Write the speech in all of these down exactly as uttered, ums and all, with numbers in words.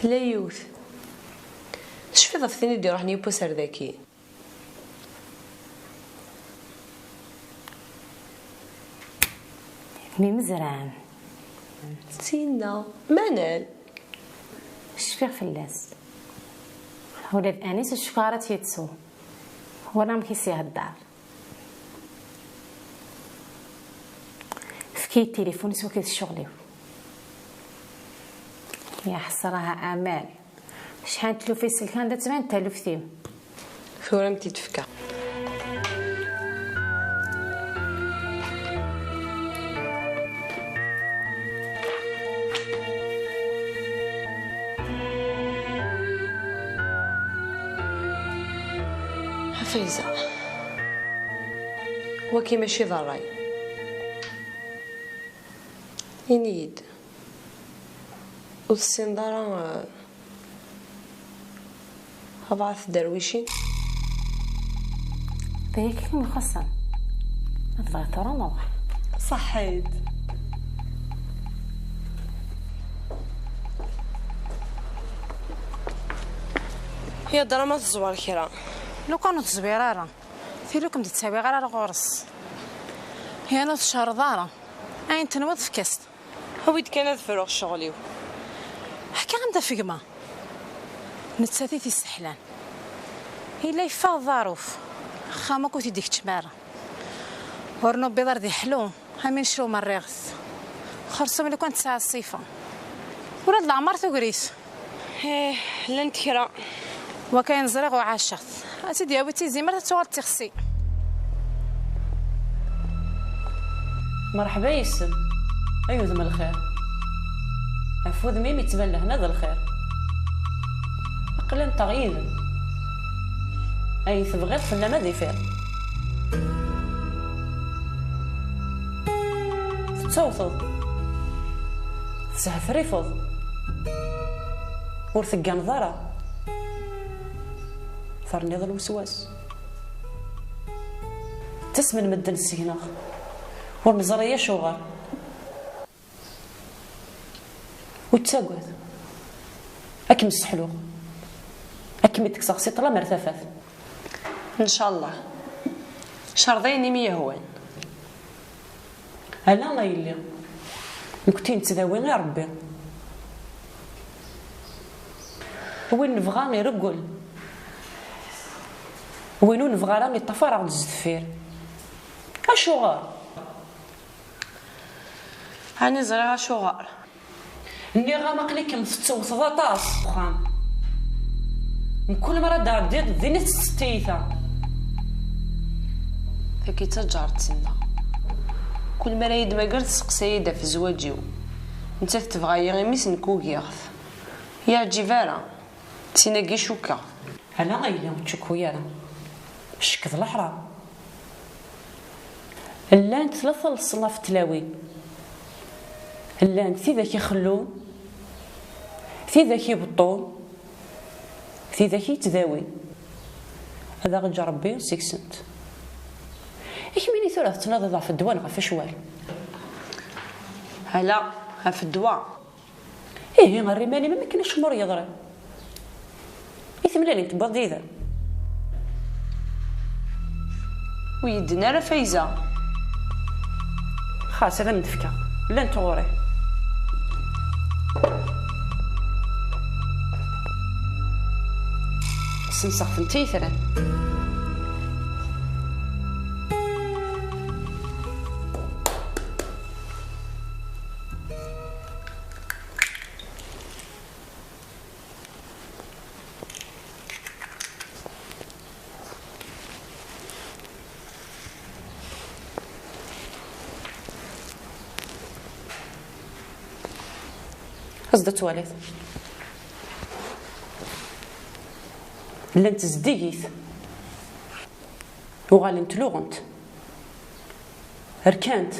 Tella yiwet. Tecfiḍ ɣef tin i d-iruḥen yiwwas ar daki? Mi mezran. Tinna. Manal? Cfiɣ fell-as. Ula d Anis ur cukkeɣ ara ad tt-yettu. Wala amek i s-ihedder. Efk-iyi tilifun-is waki d ccɣel-iw. Ya ḥesraha Amal. Acḥal n tlufa iselkan da tban taluft-im. Tura m-t-id-fkeɣ. A Fayza, waki mačči d ṛṛay. Ini-yi-d, ur tessineḍ ara, eh, Ṛebɛa tderwicin. D aya kan i m-ixuṣṣen. Ma tebɣiḍ tura ad nruḥ. Ṣaḥit. Yadra ma teẓwer kra. Lukan ur teẓwir ara, tili ur kem-d-ttawiɣ ara ɣur-s. Yan ur tcerreḍ ara. Ayen tenwiḍ efk-as-t. Awi-d kan ad fruɣ ccɣel-iw. Ḥkiɣ-am-d ɣef gma. Nettat i t-isseḥlan. Yella yeffeɣ d aḍaruf. Axxam akk ur t-id-ikeččem ara. Ur nubbiḍ ar d iḥlu, am inecruma rriɣ-t. Xersum lukan tesɛa ṣṣifa. Ula d leɛmer tuger-it. Ih, llant kra. Wakayen ẓriɣ uɛaceɣ-t. Ad tt-id-yawi d tizimert ad tuɣal d tixsi. Merḥba yes-m, ay udem lxir. Ɣef wudem-im yettban lehna d lxir. Aql-anteɣ yid-m. Ayen tebɣiḍ fell-am ad ifir. Tettawteḍ. Teshefrifeḍ. Ur tegganeḍ ara. Terniḍ lweswas. Ttasmen medden seg-neɣ. Ur neẓri acuɣer. Ur ttagad. Ad kem-sseḥluɣ. Ad kem-id-kkseɣ si ṭṭlam ar tafat. Ncallah. Cerḍ ayen i m-yehwan. Ala a yelli. Nekkti nettdawi i Ṛebbi. Win nebɣa ireggel. Win ur nebɣa ara iṭṭafar-aɣ-d zedfir. Acuɣer? Ɛni ẓriɣ acuɣer. Nniɣ-am aql-ikem tettewteḍ aṭas deg uxxam. Mkul mi ara d-tɛeddiḍ, din i tettett tiyita. Tagi d taǧaret-nneɣ. Kul mi ara yi-d-mager, tesseqsay-iyi-d ɣef zzwaǧ-iw. Nettat tebɣa-yi imi s nekk ugiɣ-t. Yeɛǧib ara. D tin-agi cukkeɣ. Ala a yelli, ur ttcukku ara. Ccek d leḥram. Llant tlata leṣnaf n tlawin. Llant tidak ixellun, tidak ibeṭṭun, tidak yettdawin. Ad aɣ-eǧǧ Ṛebbi seg-sent. I kemmini tura tettnaḍiḍ ɣef ddwa neɣ ɣef ccwal? Ala, ɣef ddwa. Ihi, err iman-im am akken acemma ur yeḍri. I temlalin tewwiḍ-d yid-m? Ur yi-d-tenni ara Fayza. Xas ad am-d-fkeɣ. Llant ɣur-i. Ssenseɣ-tent i yitran. As-d ad twaliḍ. Llant zeddigit. Uɣalent luɣent. Rkant.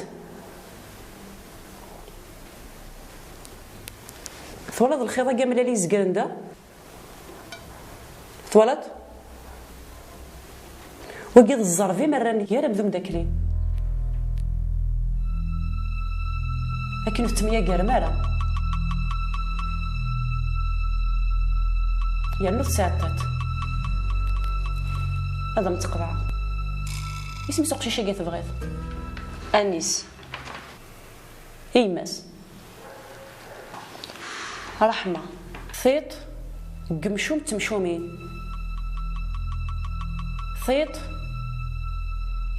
Twalaḍ lxiḍ-agi amellal i izegren da? Twalaḍ? Wagi d zzerb i m-rran gar amdum d akli. Akken ur tettemyagarem ara. Yernu tesɛeddaḍ. Ad am-tt-qeḍɛeɣ. Isem-is uqcic-agi tebɣiḍ? Anis. I yemma-s? Ṛeḥma. Tiṭ deg umcum d temcumin. Tiṭ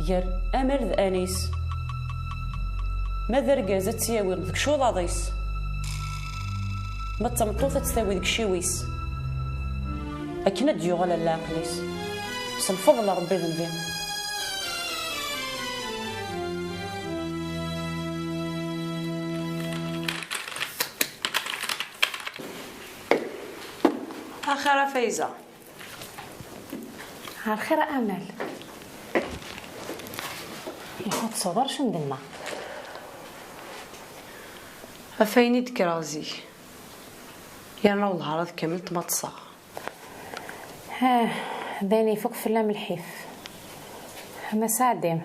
gar Amal d Anis. Ma d argaz ad tt-yawi deg icuḍaḍ-is, ma d tameṭṭut ad tt-tawi deg iciwi-s, akken ad d-yuɣal ar leɛqel-is. S lfeḍl n Ṛebbi d nnbi. Axir a Fayza. Ar xir a Amal. Iḥuḍ ṣṣber acu n dinna. Ɣef ayen i d-kkreɣ zik, yerna welhaṛ ad kamel tmaṭṣeɣ. Ah, d ayen ifuk fell-am lḥif. Ama sɛeddim.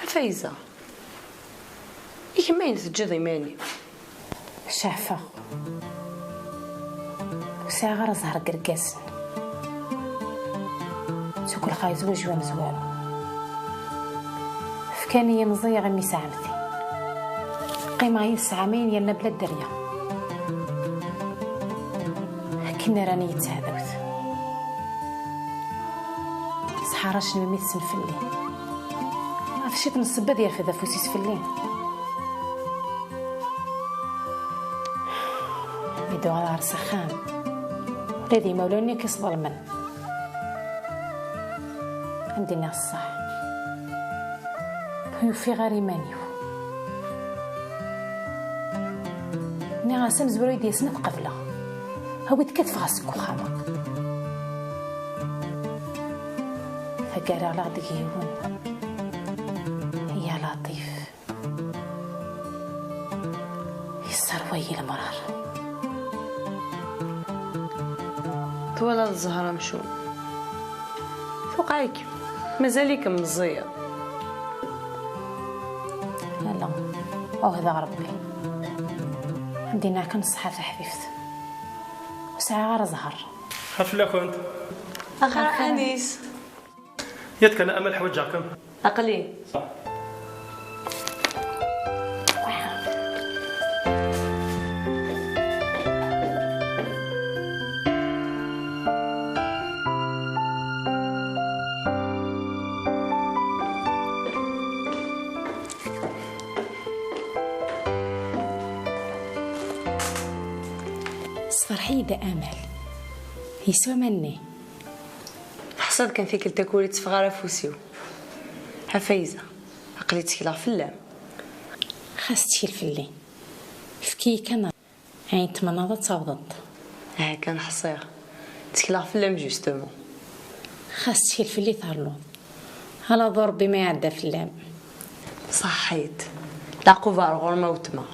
A Fayza, i kemm ayen teǧǧiḍ iman-im? Ceɛfeɣ. Ur sɛiɣ ara ẓẓher deg irgazen. Ttukleɣ yezweǧ wamezwaru. Fkan-iyi meẓẓiyeɣ imi sɛamti. Qqimeɣ yid-s ɛamayen yerna bla dderya. Akken ara n-iyi-d teɛdawt. Sḥerracen imi tessen fell-i. Ɣef ciṭ n ssebba ad yerfed afus-is fell-i. Mi d-uɣaleɣ ɣer s axxam, ula d imawlan-nni i k-isḍelmen. Ad m-d-iniɣ ṣṣeḥ, ur ufiɣ ara iman-iw. Nniɣ-as amezwaru i d-yasen ad qebleɣ. Awi-d kan ffɣeɣ seg uxxam-a. Taggara ɣliɣ deg yiwen. Ya Laṭif. Yesserwa-yi lemrar. Twalaḍ zzher amcum. Tuqeɛ-ikem. Mazal-ikem meẓẓiyeḍ. Ala, ɛuhdeɣ Ṛebbi. Ad m-d-iniɣ kan ṣṣeḥḥa taḥbibt. Ur sɛiɣ ara zzher. Ɣef fell-akent. Axir a Anis. Yat kan Amal ḥwaǧeɣ-kem. Aql-i. Sferḥ-iyi-d a Amal. Yeswa manni. Teḥṣiḍ kan tikkelt akk ur itteffeɣ ara afus-iw. A Fayza, aql-i ttekleɣ fell-am. Xas ttkel fell-i. Efk-iyi kan ayen tmennaḍ ad tawḍeḍ. Aha kan ḥṣiɣ. Ttekleɣ fell-am justement. Xas ttkel fell-i ternuḍ. Ala d Ṛebbi ma iɛedda fell-am. Ṣaḥḥit. Leɛqub ar ɣur-m a wetma.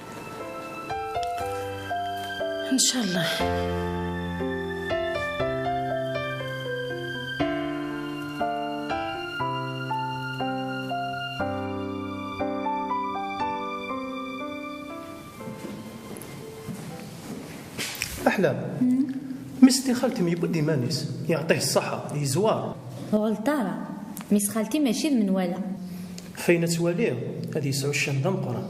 Ncallah. Aḥlam. Mmi-s n xalti-m yewwi-d iman-is, yeɛṭih ṣṣeḥḥa, yezwar. Ur ɣelṭeɣ ara. Mmi-s n xalti mačči d menwala. F ayen ad twaliḍ, ad yesɛu ccan d ameqqran.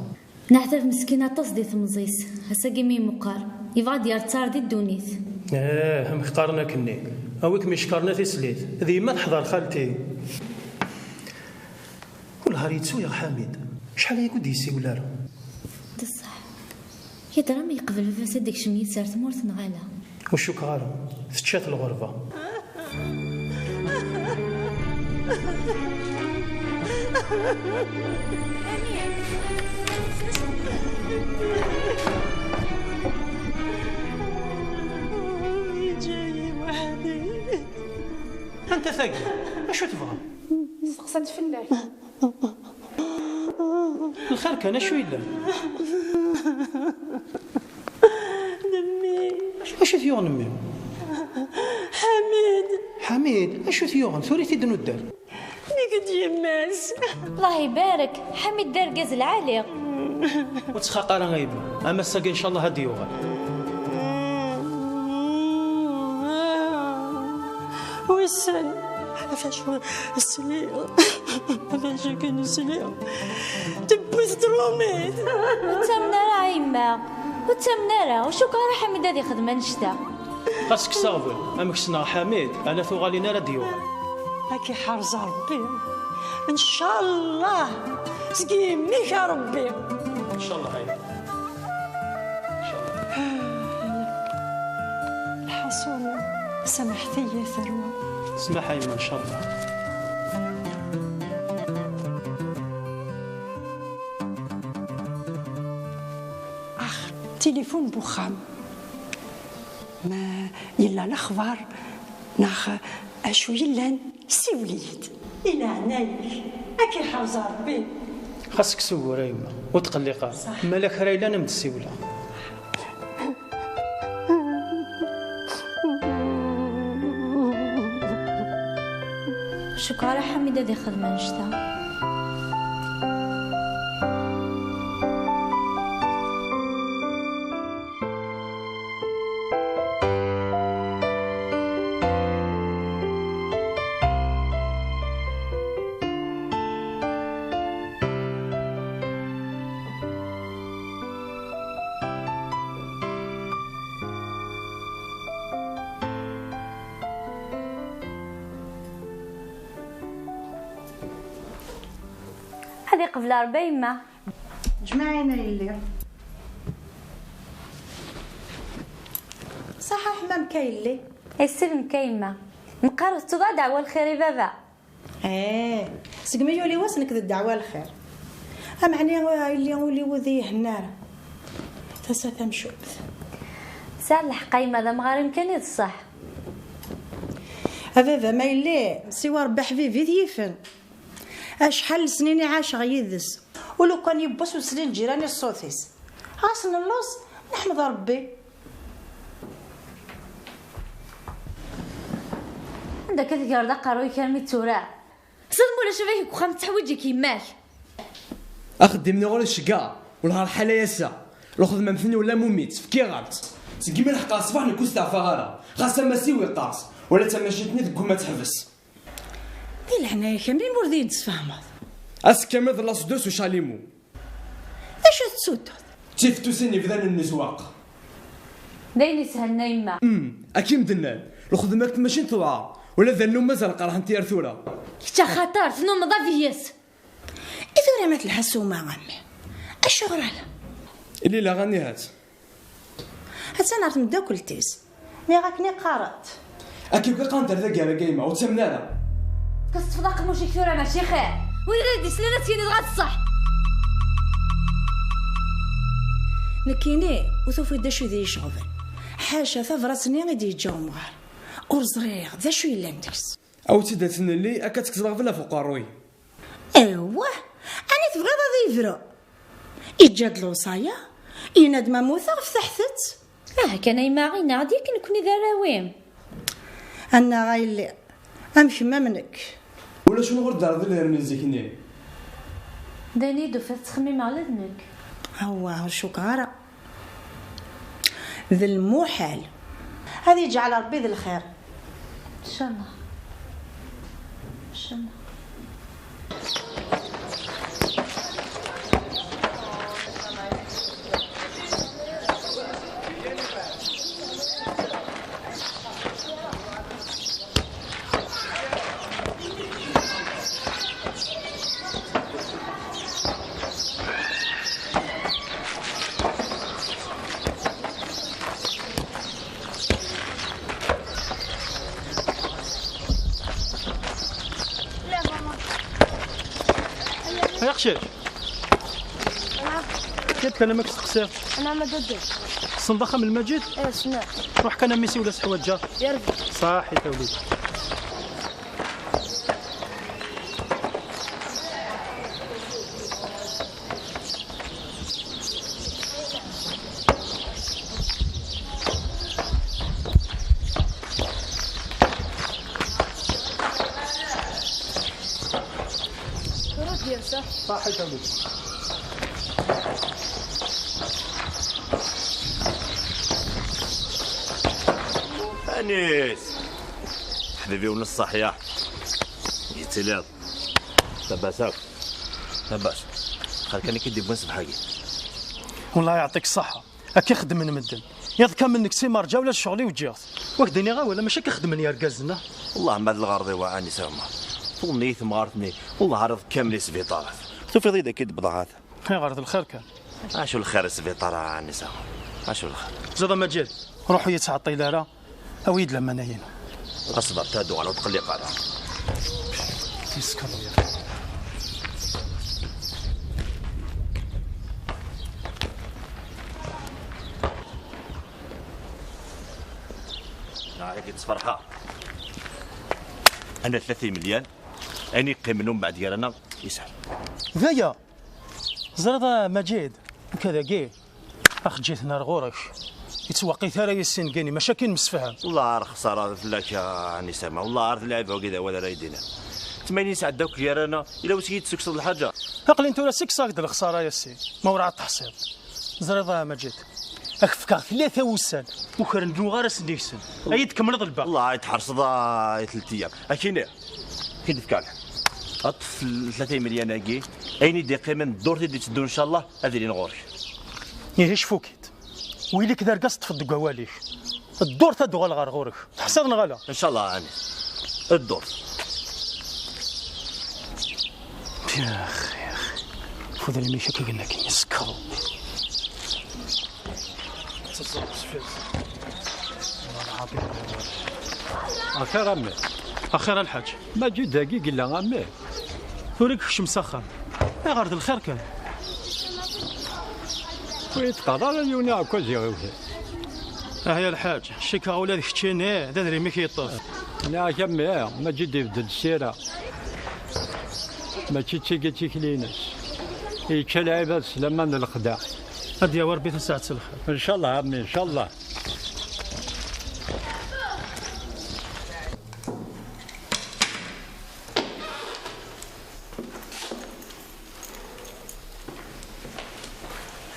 Neɛtab meskin aṭas di temẓi-s, ass-agi mi imuqar, yebɣa ad d-yerr ttar di ddunit. Eh, amek qqaren akkenni? A wi kem-icekkren a tislit, d yemma teḥḍer xalti. Welhar yettu-yaɣ Ḥamid. Acḥal aya ur d-yessiwel ara. D ṣṣeḥ. Yedra mi yeqbel baba-s ad d-ikcem yid-s ar tmurt neɣ ala? Ur cukkeɣ ara. Tečča-t lɣerba. Anta tagi? Acu tebɣa? Steqsant fell-ak. Lxir kan, acu yellan? D mmi. Acu, acu t-yuɣen mmi? Ḥamid. Ḥamid, acu t-yuɣen? Tura i t-id-nudder. Nekk d yemma-s. Allah ibarek, Ḥamid d argaz lɛali. Ur ttxaq ara a yemma, ama ass-agi ncallah ad d-yuɣal. Yessen ɣef acu sliɣ, ɣef acu kan sliɣ, tewwi-t tṛumit. Ur ttamen ara a yemma, ur ttamen ara, ur cukkeɣ ara Ḥamid ad ixdem annect-a. Xas kkes aɣbel, amek ssneɣ Ḥamid, ala tuɣalin ara d-yuɣal. Ad k-iḥrez Ṛebbi, ncallah, seg yimi-k a Ṛebbi. Ncallah ay. Lḥaṣun, samaḥet-iyi a tarwa. Smaḥ a yemma, ncallah. Ax, tilifun n wexxam. Ma yella lexbar neɣ acu yellan, siwel-iyi-d. I leɛnaya-k, ad k-iḥrez Ṛebbi. Xas kkes ugur a yemma, ur tqelliq ara. Ṣaḥ. Ma la kra yellan, am d-ssiwleɣ. Cukkeɣ ara Ḥamid ad ixdem annect-a. Ad iqbel Ṛebbi a yemma. Ǧmaɛin a yelli. Ṣaḥa ḥmam ka yelli. Isselmek a yemma. Meqqar ur tettuḍ ara ddeɛwa lxir i baba. Eh, segmi yuli wass nekk d ddeɛwa lxir. Ameɛni a yelli ul-iw ur d-ihenna ara. Tasa tamcumt. Tesɛa lḥeqq a yemma, d amɣar-im kan i d ṣṣeḥ. A baba ma yelli, siwa Ṛebbi ḥbibi i t-yifen. Acḥal n lesnin i ɛaceɣ yid-s, u lukan yiwwas ur slin lǧiran i ṣṣut-is. Ɣas nelluẓ, neḥmed Ṛebbi. Anda akka tegreḍ aqerruy-ik armi d tura? Ẓid ma ulac baba-k deg uxxam, tettḥwiǧ-ik yemma-k. Axeddim-nni ɣur-i iceggeɛ, wellah lḥal ay ass-a. Lxedma am tin ula mumit, fkiɣ-am-tt. Seg imi leḥqeɣ ṣṣbeḥ nekk ur steɛfaɣ ara. Xas amasiw yeqqers, wala d tamacint-nni tegguma ad teḥbes. Di leɛnaya-k, a mmi, ur d iyi-d-tesfehmeḍ. Ass kamel d lasdus u calimu. D acu tettudduḍ? D tiftusin yebdan nnezwaq. D ayen isehlen a yemma. Hmm, akken d-nnan, lxedma deg tmacint tewɛer, ula d allummaz lqerḥent yar tura. Kečč axaṭer tnumeḍ abeyes. I tura ma telḥa ssuma, a mmi? Acuɣer ala? Lila anihat? Attan ɣer tmeddakelt-is. Nniɣ akken i qqarent. Akka i qqarent ar taggara-agi a yemma, ur ttamen ara. Teṭṭfeḍ aqemmuc-ik tura mačči xir? Wid ara d-islen ad s-yiniḍ ɣer ṣṣeḥ. Nekkini ur tufiḍ d acu i d-iyi-iceɣben. Ḥaca tabrat-nni i d-yeǧǧa umɣar. Ur ẓriɣ d acu yellan deg-s. Awi-tt-id ad tt-nelli, akka ad tekkseḍ aɣbel ɣef uqerruy. Awah! Ɛni tebɣiḍ ad yebru? Iǧǧa-d lewṣaya, yenna-d ma mmuteɣ ftaḥet-tt. Aha kan a yemma, ɣineɣ-d yak nekkni d arraw-im. Annaɣ a yelli, am kemm am nekk. Ulac win ɣur d-terḍil irni zik-nni. D ayen i d-tufiḍ ttxemmimeɣ ula d nekk. Awah, ur cukkeɣ ara. D lmuḥal. Ad yeǧɛel Ṛebbi d lxir. Ncallah. Ncallah. Ay aqcic. Kif kan amek testeqsiḍ? Ana ma dadda. Tessneḍ axxam n Lmajid? Eh, ssneɣ. Ruḥ kan a mmi siwel-as ḥwaǧeɣ. Yerbi. Ṣaḥit a wlidi. Tura d-yersa. Ṣaḥit a wlidi. Anis. Ḥbibi ونص صحيح. Yettiliḍ. Labas akk. Labas. Xir kan i k-id-iwwin ṣṣbeḥ-agi. Wellah yeɛṭik ṣṣeḥḥa. Akka i xeddmen medden. Yaḍ kamel nekk si merǧa ula d ccɣel-iw ǧǧiɣ-t. Wa k-d-iniɣ awal, mačči akka xeddmen yergazen-a. Wellah ma d lɣerḍ-iw ɛni s ɛemmer. Tuḍen-iyi temɣart-nni. Wellah ɛriḍ kamel i sbiṭarat. Tufiḍ-iyi-d akka i d-wwḍeɣ ata. Ayɣer d lxir kan? Acu lxir i sbiṭar ɛni s ɛemmer? Acu lxir? Ziḍ a Maǧid, ruḥ ur yi-ttɛeṭṭil ara. Awi-yi-d laman-ayi-inu. Aṣber, ttaddu ɣer ur tqelliq ara. Yeskeṛ ya. Neɣ agi ttferḥeɣ. Ana tlata imelyan, ayen yeqqimen umbeɛd gar-aneɣ yeshel. D aya! Teẓriḍ a Maǧid, akka dagi, axeǧǧ-iten ar ɣur-k. Yettwaqit ara yissin gani, maca akken msefham. Wellah ar xsara fell-ak a ɛni s ɛemmer, wellah ar d lɛib wagi d awal ara yi-d-iniḍ. Tmayin yesɛedda akk gar-aneɣ, ila wi s-yi-d-tessukkseḍ lḥaǧa. Aql-in tura ssukkseɣ-ak-d lexsara a yassi, ma werɛad teḥṣiḍ. Teẓriḍ a Maǧid, ad k-fkeɣ tlata wussan, ukren-d nuɣ ara sen-deg-sen. Ad yi-d-tkemmleḍ lbaq. Wellah ay tḥerṣeḍ a tlata ayyam. Akini, ad k-id-fkeɣ lḥal. Ṭṭef tlata imelyan-agi, ayen i d-iqqimen ddurt i d-iteddun ncallah ad ilin ɣur-k. Ihi cfu-k-id. Win-ik d argaz teṭṭfeḍ deg wawal-ik. Ddurt ad d-tuɣal ɣer ɣur-k. Teḥṣiḍ neɣ ala? Ncallah ɛni. Ddurt. Yax, yax. Fudal-im-ik akka gnen akken yeskeṛ. Axir a mmi. Axir a lḥaǧ. Maǧid dagi i yella a mmi. Tura i yekcem s axxam. Ayɣer d lxir kan? Ur yi-d-qqar ara yiwen aɛekkaz i ɣ-iwten. Ah ya lḥaǧ, cikkeɣ ula d keččini d adrim i k-yeṭṭef. Nniɣ-ak a mmi, Maǧid ibeddel ssira. Mačči d tigi i d tikli-ines. Yečča lɛibad s laman d lexdeɛ. Ad d-yawi Rebbi tasaɛet s lxir. Ncallah a mmi, ncallah.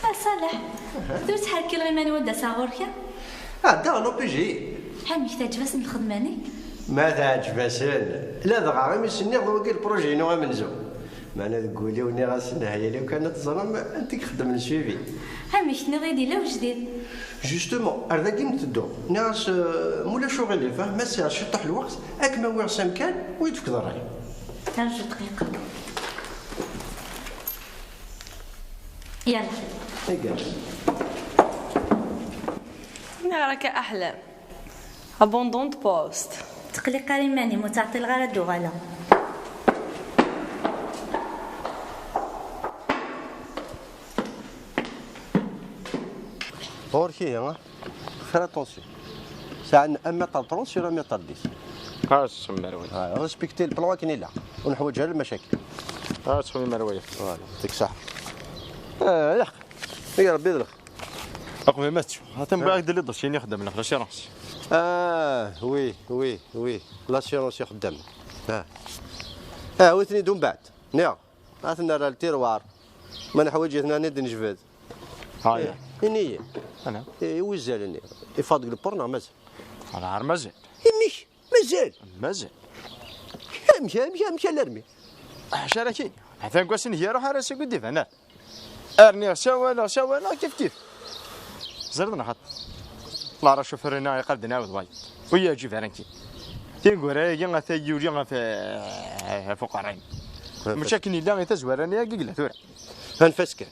A Ṣaleḥ, ur ttḥerkileɣ iman-iw ad d-aseɣ ɣur-k? Ɛeddaɣ l'O P G. Amek, teɛǧeb-asen lxedma-nnek? Ma teɛǧeb-asen, ladɣa imi s-nniɣ d wagi lpruji-inu amenzu. Meɛna deg wul-iw nniɣ-asen, ha yal kan ad teẓrem anta i ixeddmen suivi. Amek, tenniḍ-iyi-d yella wejdid? Justement, ar dagi i m-tedduɣ. Nniɣ-as, eh, ma ulac uɣilif, ah, ma sɛiɣ ciṭṭaḥ lweqt, ad kem-awiɣ s amkan u ad yi-d-tefkeḍ ṛṛay. Rju dqiqa. Yalla. Igerrez. Nniɣ-ak a Aḥlam. Abandon de poste. Tqelliq ara iman-im, ur ttɛeṭṭileɣ ara ad d-uɣaleɣ. Ɣur-k ihi, ah? Faire attention. Sɛan un mètre trente sur un mètre dix. Ah, respecter le plan akken ilaq. Ur neḥwaǧ ara lmacakil. Ah, voilà, tek saḥ. Ah, yaq. Ay Rebbi d lxir. Aqbel ma tečču. Atan bɣiɣ d-tiliḍ d acu ixeddem la l'assurance. Ah, oui, oui, oui. L'assurance ixeddem. Ah. Ah, wi-ten-id umbeɛd. Niɣ. Ad ten-nerr ar ltirwar. Ma neḥwaǧ-iten ad d-nejbed. Ah, ya. Ini-yi. Ana. Eh, i wuzzal-nni. Iffeɣ deg lpur neɣ mazal? Ala, ar mazal. Imik? Mazal? Mazal. Amek, amek, amek alarmi? Ḥaca ara kini. Atan deg wass-nni iruḥ ara seg ur d-iban ara. Rniɣ sawaleɣ, sawaleɣ, kif kif. Ẓriḍ neɣ xaṭi? Lara acufur-ina yeqqar-d nɛawed wayeḍ. Ur yeɛǧib ara nekki. Tineggura-agi ata yuli ɣef, ɣef uqerray. Mačči akken yella i tazwara-nni-agi yella tura. Anef-as kan.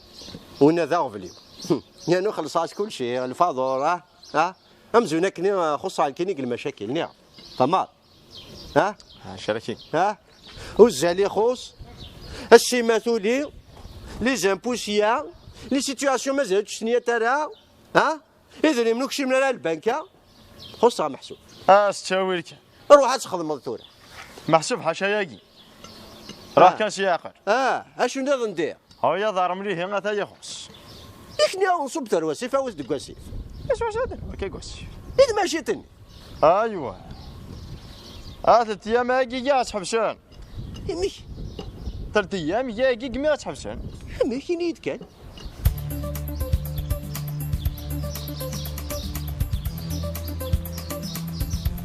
Winna d aɣbel-iw. Hm. Yernu xellṣeɣ-as kulci, lfaḍur, ah, ah. Amzun akken i, ah, xuṣṣeɣ nekkini deg lmacakil, niɣ. Tamaḍ. Ha? Ah, cerki. Ha? Uzzal ixuṣ, ssima tuli, les impôts sya, les situations mazal ur ttniyat ara, ha? Idrimen ur kcimen ara ar lbanka, xuṣṣeɣ meḥsub. Ah, s ttawil kan. Ruḥ ad txedmeḍ tura. Meḥsub ḥaca yagi. Ruḥ kan s yeɛqel. Ah, acu nniḍen diɣ? Awi aḍar mlihi ata ixuṣ. Ikni nṣub ar wasif, awit deg wasif. Iswa s adal, akka deg wasif. I tmaciṭ-nni? Aywa. Ah, telt ayyam-agi i ɣ-tt-ḥebsen. Imik? Telt ayyam yagi i ɣ-tt-ḥebsen. Amek, ini-yi-d kan.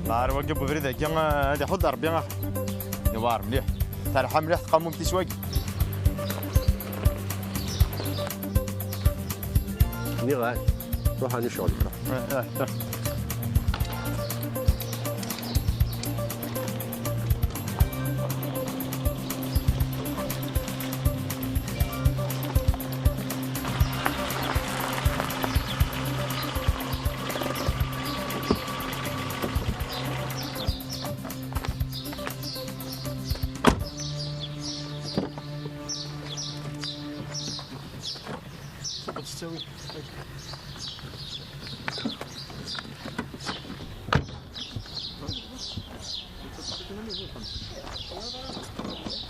Ar wagi n ubrid-agi, ah, ad iḥudd Rebbi axir. Yewɛer mliḥ. Terḥa mliḥ tqamumt-is wagi. Nniɣ-ak, ruḥ ɛni ccɣel. Ah, ah, ah.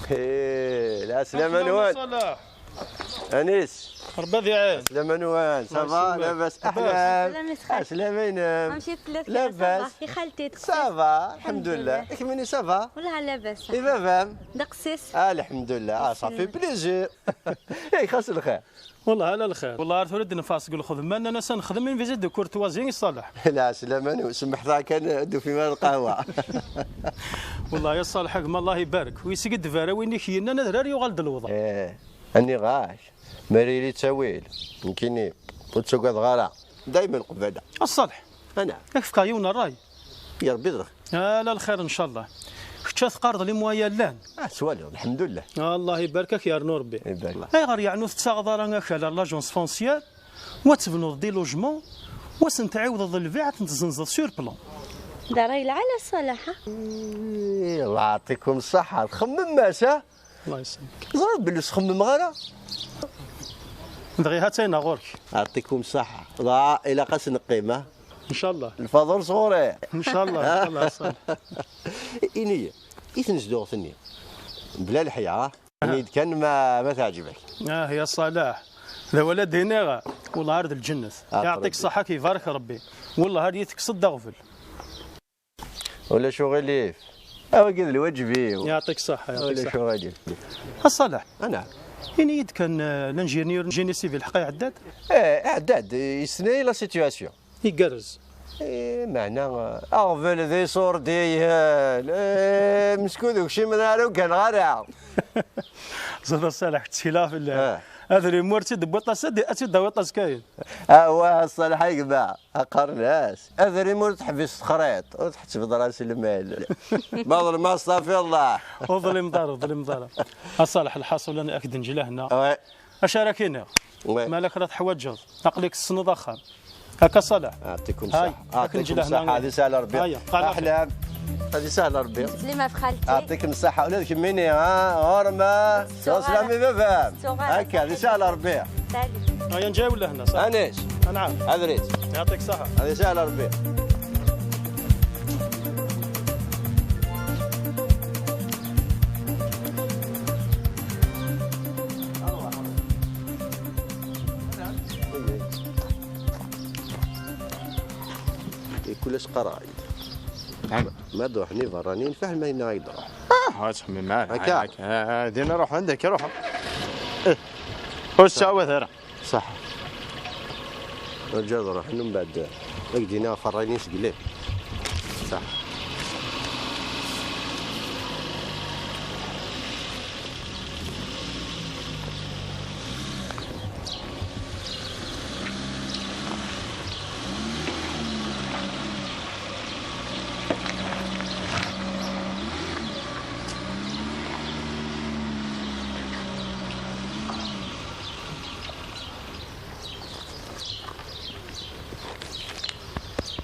Hey, العسلامة نوال. Anis. Rebbi ad iɛin. Ɛeslama-nwen, ça va? Labas? Ahlan. Ɛeslama-inem. Amek i telliḍ? Labas. I xalti? Ça va, lḥemdullah. I kemmini, ça va? Wellah labas. I baba-m? D aqessis. Ah, lḥemdullah. Ah, ça fait plaisir. Yak xas lxir. Wellah ala lxir. Wellah ar tura d-neffeɣ seg lxedma, nnan-as ad nexdem une visite de courtoisie i Ṣaleḥ. Ɛeslama-nwen, semmḥet-aɣ kan, ad d-ufim ara lqahwa. Wellah ya Ṣaleḥ, a gma, Allah ibarek. Wi seg d-bara win i k-yennan adrar yuɣal d lewḍa. Eh. Aniɣ-ak, mi ara yili ttawil, nekkini ur ttagadeɣ ara, daymen qbala. A Ṣaleḥ, ana, ad k-fkeɣ yiwen n ṛṛay. Ya Ṛebbi, ḍrek. Ala lxir, ncallah. Kečč ad teqqareḍ les moyens llan. Ah, twaliḍ, lḥemdullah. Allah ibarek-ak, yernu Ṛebbi. Ibarek. Ayɣer yeɛni ur tettaɣeḍ ara akal ar l'agence foncière, wa tebnuḍ des logements, wa sen-tɛiwdeḍ lbiɛ, ad ten-tezzenzeḍ sur plan? D ṛṛay lɛali a Ṣaleḥ, ha? Ih, Allah yeɛṭikum ṣṣeḥḥa, txemmem-as, ha? Allah yesselmek. Ẓriɣ belli ur sxemmemeɣ ara. Dɣi ha-tt-ayna ɣur-k. Yeɛṭikum ṣṣeḥḥa. Dɣa ilaq ad s-neqqim, ha? Ncallah. Lfaḍel sɣur-i. Ncallah, ncallah, a Ṣaleḥ. Ini-yi, i tnezduɣt-nni? Bla leḥya, ha? Ini-yi-d kan ma, ma teɛǧeb-ak. Ah, ya Ṣaleḥ. D awal ad d-iniɣ, wellah ar d lǧennet. Ah, yeɛṭik ṣṣeḥḥa, ad k-ibarek Ṛebbi. Wellah ar yi-tekkseḍ d aɣbel. Ulac uɣilif. A wagi d lwaǧeb-iw. Yeɛṭik ṣṣeḥḥa, yeɛṭik ṣṣeḥḥa. Ulac uɣilif. A Ṣaleḥ. Ana. Ini-yi-d kan, eh, l'ingénieur génie civil ḥqa iɛedda-d? Eh, iɛedda-d, yesna la situation. Igerrez. Eh, meɛna, eh, aɣbel d iṣurdiyen, eh, meskud ukcim ara uganeɣ ara. Ẓad a Ṣaleḥ, ttkileɣ fell-ak. Eh. Adrim ur tt-id-tewwiḍ ass-a, ad tt-id-tawiḍ ass kayen. Awah, a Ṣaleḥ a gma, aqarn-as. Adrim ur teḥbis texriḍ, ur tḥettbeḍ ara s lmal. Ma ḍelmeɣ, astaɣfirullah. Ur ḍlimeḍ ara, ur ḍlimeḍ ara. A Ṣaleḥ, lḥaṣul, ad k-d-neǧǧ lehna. Ouais. Acu ara k-iniɣ? Ouais. Ma la kra teḥwaǧeḍ, aql-ik tessneḍ axxam. Akka Ṣaleḥ. Yeɛṭikum ṣṣeḥḥa. Yeɛṭikum ṣṣeḥḥa. Di sahel Ṛebbi. Aya, qal. Ahlan. Di sahel Ṛebbi. Slima f xalti. Yeɛṭikum ṣṣeḥḥa. Ula d kemmini, ha? Ɣur-m, ha? Tettuɣ ara. Slam i baba-m. Tettuɣ ara. Akka, di sahel Ṛebbi. Salut. Aya, nǧa wala hna, ṣaḥ? Anis. Anɛam. Adrit. Yeɛṭik ṣṣeḥḥa. Di sahel Ṛebbi. Kul ass qqareɣ-ak. Nɛam. Ma d-ruḥen iberraniyen, fiḥel ma yenna ak-d-ruḥ. Ah, ur ttxemmim ara. Akka. Ah, ah, din ruḥ, anda akka ruḥ. Eh. Ur ttɛawad ara. Ṣaḥ. Rǧu ad ruḥen, mbeɛd ad k-d-iniɣ ɣef ṛṛay-nni seg lli. Ṣaḥ.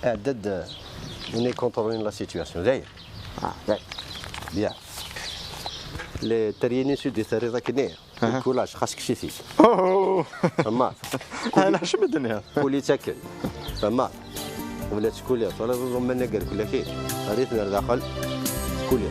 Iɛedda-d, euh, on est contrôler la situation. Dayen. Ah, dayen. Bien. Le terrier sud di terriḍ akken. Aha. Kulach, xas kkes-it-id. Oh! Ama. Ala, acu mi d-tenniḍ? Kuli-tt akken. Ama. Wala tkuli, wala ẓuẓum ma naggar kulak-in. Rrit ar daxel. Kuli.